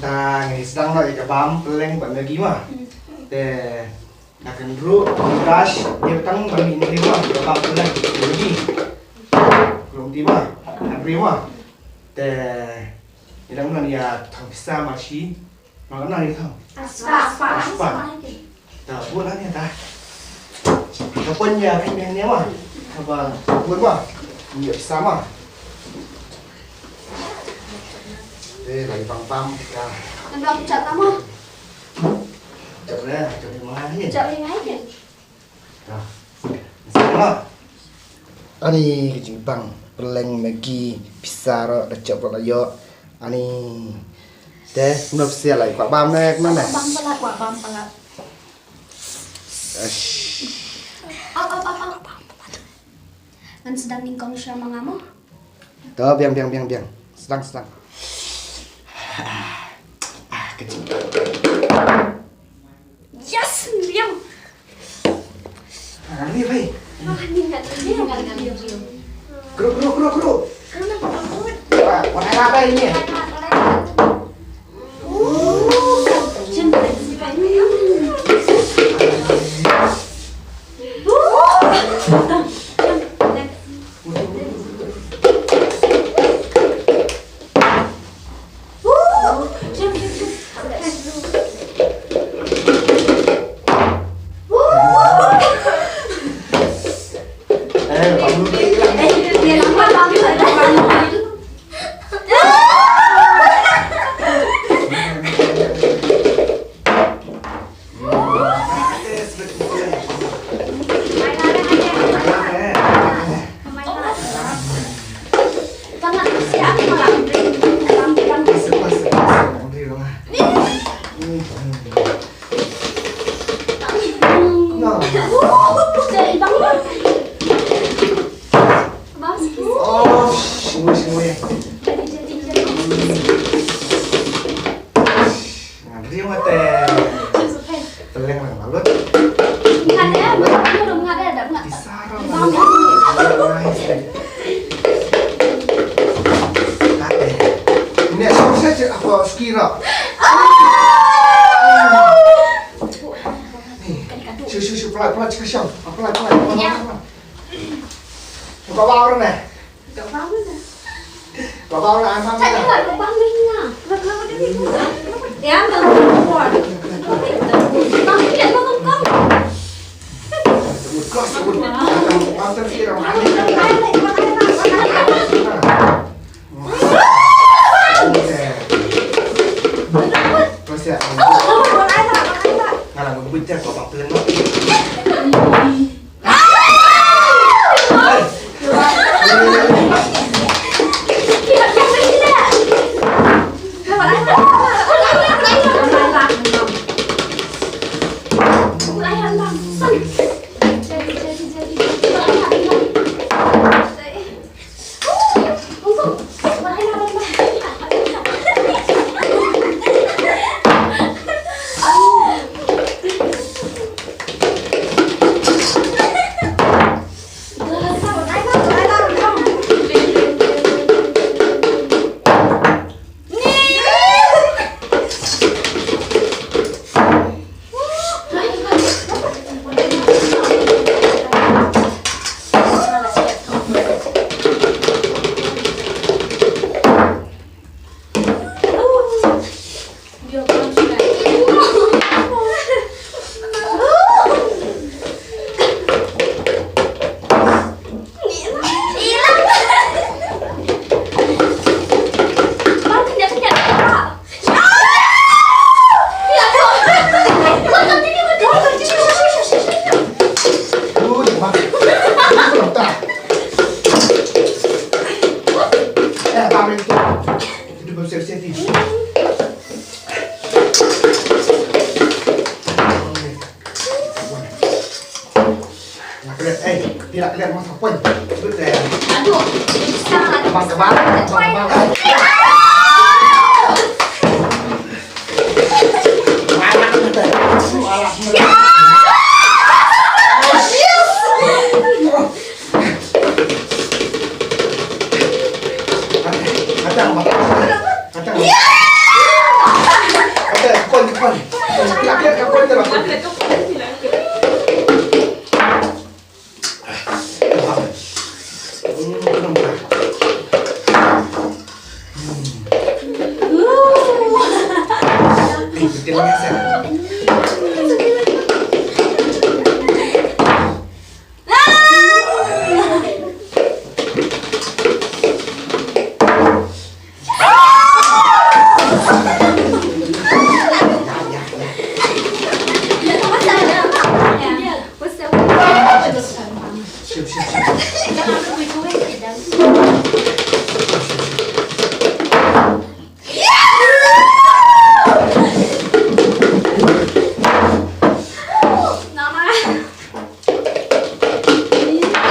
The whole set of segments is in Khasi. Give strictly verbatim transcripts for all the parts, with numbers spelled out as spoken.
Ta ngi sdang noh ïa ka bam pylleng bad Maggi ma. Te na kan ruh brush ïa tang ba ngi ïa ka bam pylleng Maggi. Ruh di ma. Hynrei ma. Te ngi dang nang ïa thaw pisa ma shi. Ma ka nang ïa thaw. Aspa, aspa, aspa. Ta bun hangne ta. Ka pun ïa ka nang ïa ma. Ka ba bun ma. Ïa pisa ma. Eh, lagi pang pam kita. Nang dak chat ta ma. Chat le, chat le ma ni. Chat le ngai ke. Ani ka jingbang pylleng Maggi pisa ruh da chop ruh da ïoh. Ani te mno pisa lai kwah bam ne kumne. Bam palat, kwah bam palat. Ash. Ap, ap, ap, ap. Ngan sdang nyngkong sha ma nga mo. To biang biang biang biang. Sdang sdang. Ah, kecil. Yes, biang. Ah, ni bai. Ah, ni ngan ni ngan ni. Kru kru kru kru. Kru na kru. Wah, wah, bai ni. Ngan riam ate. Peleng lang balut. Ngat eh, ngat eh, ngat eh, ngat eh. Tisara balut. Ate. Ini asal saya cek apa sekira. Ni. Shu shu shu pelak pelak cek siang. Pelak pelak. Pelak pelak. Buka bawah ni. Ka bang na. Ka bang na, ai bang na. Ka bang na. Ka bang na. Ya, ka bang na. Bang ni, bang kong. Kos, bang terkira mana? Kos ya. Ngalah, bang bincang kau bang peleng. Aduh, susah. Abang kebal, abang kebal. Kacang, Bang. Kacang.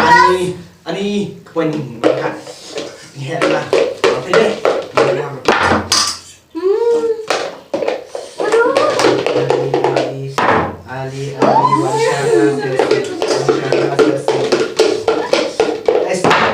Ani, ani, ka point ka. Ni heh la. Oke deh. Ali, Ali, Ali, Ali, Wanshara, Wanshara, Esther.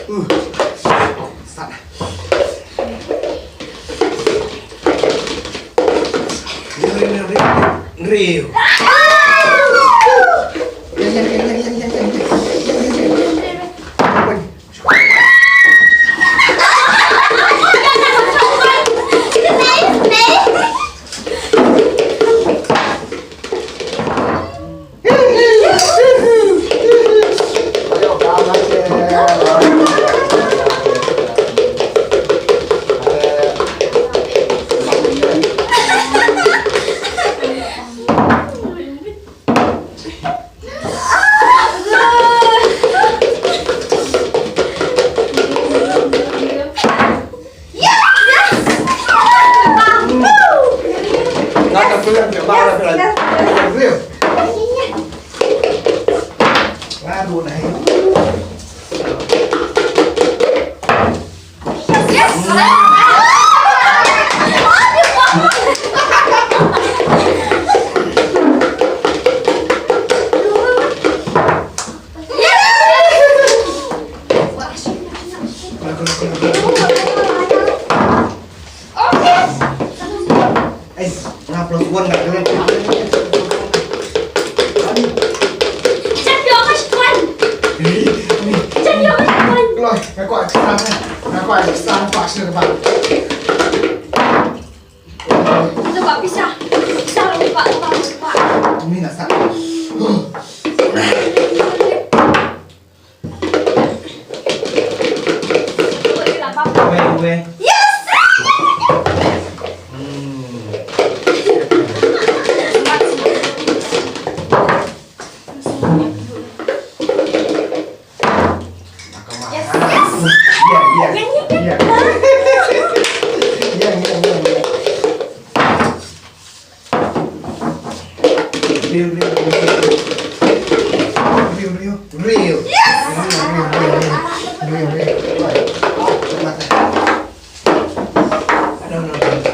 Sat. Riu, riu, riu, riu, riu. Yan, yan, yan. Ai, nga plus one nga kena. Kloi, nga kwah extra, nga kwah extra, kwah sini ke bang. Ini nak sat. Weh, weh. Yes! Hmm. Yes, yes. Iya, iya. Iya. Iya, iya, iya, iya. Riu, riu, riu, riu. Riu, riu, riu. Yes! Riu, riu, riu, riu. Riu, riu. Woi. Mata. Aduh, aduh, aduh.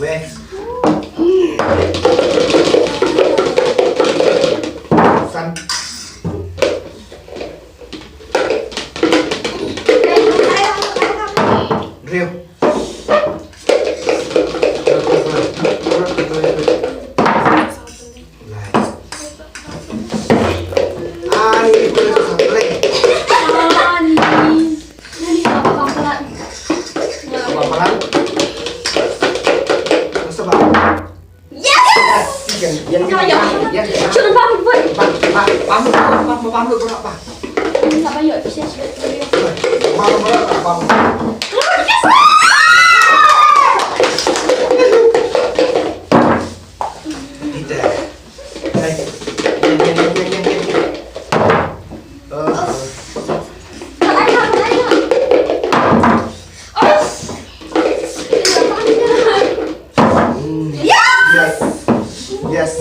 Weh. San. Riu. Ani, ani, ani, apa palat? Apa palat? Masa ba? Yes! Yes, yan, yan, yan, yan, yan. Shun, pam, pam. Pam, pam, pam, pam, pam, pam. Sa ba yo, isa, isa, isa. Pam, pam, pam, pam. Yes! Ita. Hai. Yan, yan, yan, yan, yan, yan. Oh. Mm. Yes! Yes. Yes.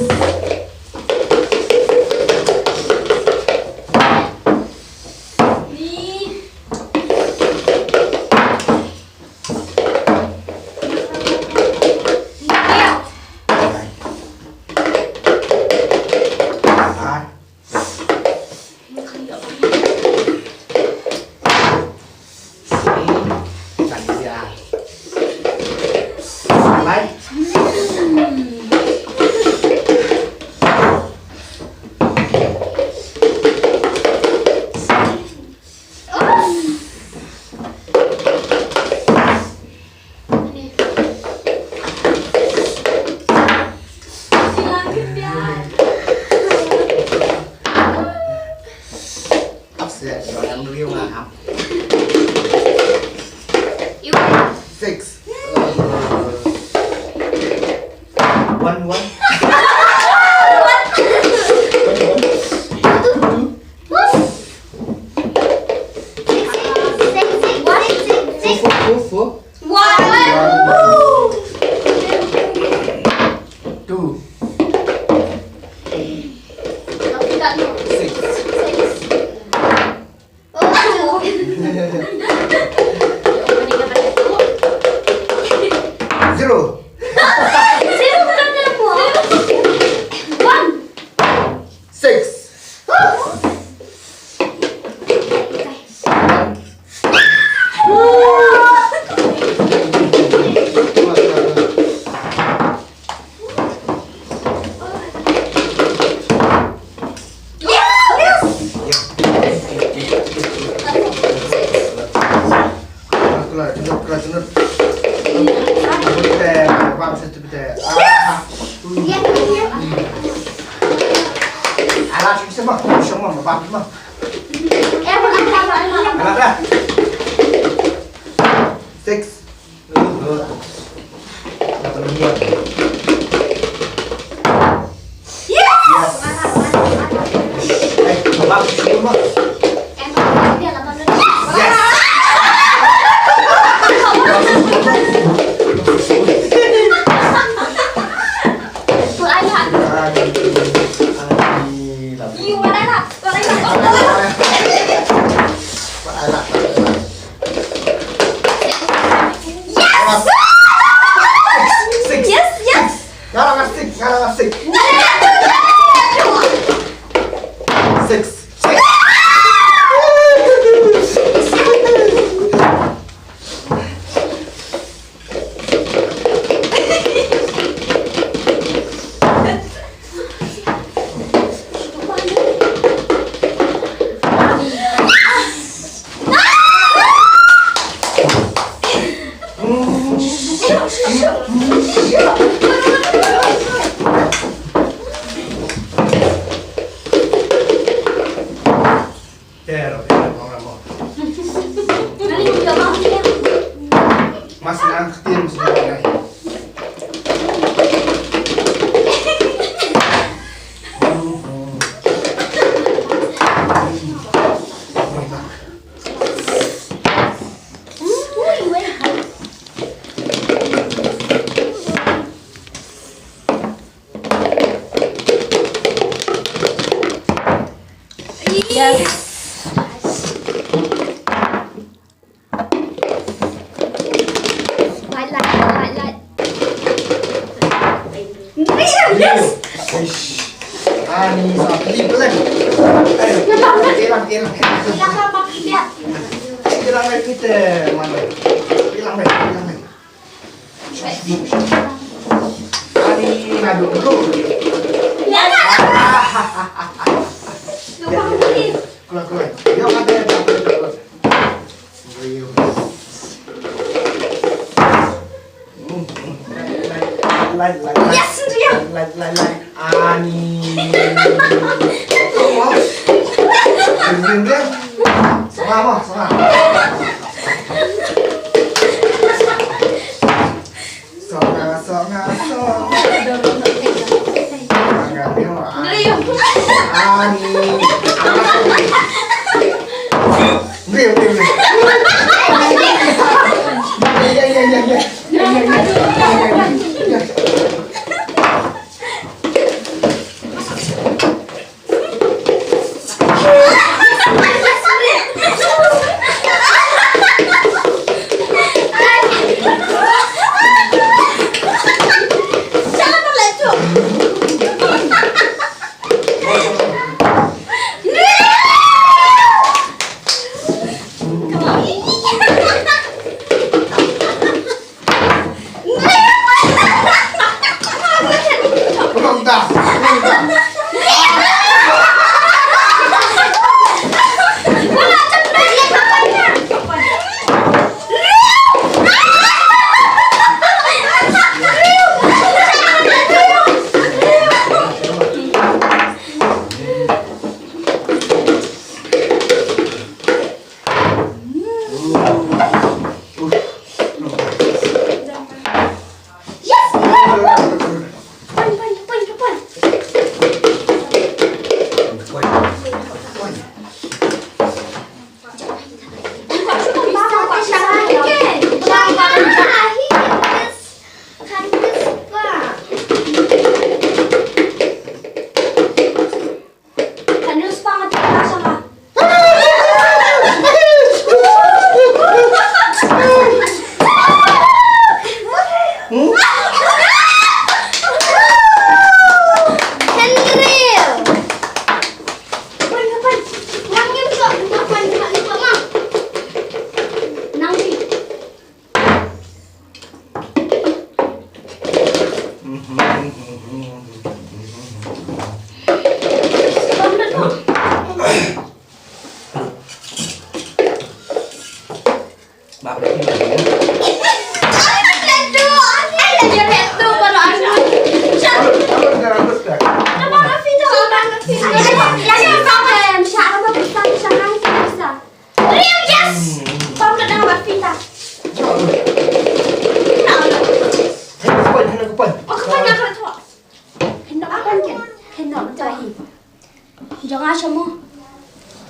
Kala jundut, kala jundut. Bete, bang sete bete. Ah, ah. Ala sik sema, sema, bang sema. Ala dah. Six. Yes. Eh, bang sema. Yes! Yes, yes! Nga la ngasik, nga la ngasik. Six. Six. Mas nang ktien sdang ai. Yes. Light, light, light, light. Yes, yes. Eish. Ani sa pili pelan. Ayo. Hilang, hilang, hilang. Hilang apa kita? Hilang kita mana? Hilang, hilang. Ani ngadu dulu. Ya, ya. Keluar, keluar. Yo, ada, ada, ada, ada. Lai, lai, lai. Yes, dia. Lai, lai, lai. Ani. Ding, ding, ding. Sama, sama, sama. Songa, songa, songa. Songa, songa. Ani. Ani. Ani. Ani. Ya, ya, ya, ya, ya. Ya, ya, ya. Ya, ya, ya.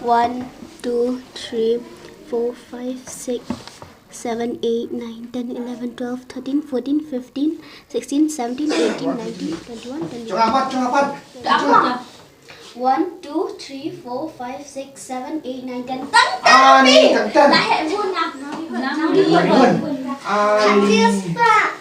One, two, three, four, five, six, seven, eight, nine, ten, eleven, twelve, thirteen, fourteen, fifteen, sixteen, seventeen, eighteen, nineteen, twenty-one, twenty-two. One, two, three, four, five, six, seven, eight, nine, ten. Tang tang. Ani, tang tang. Lah heh bun ah. Bun. Ani.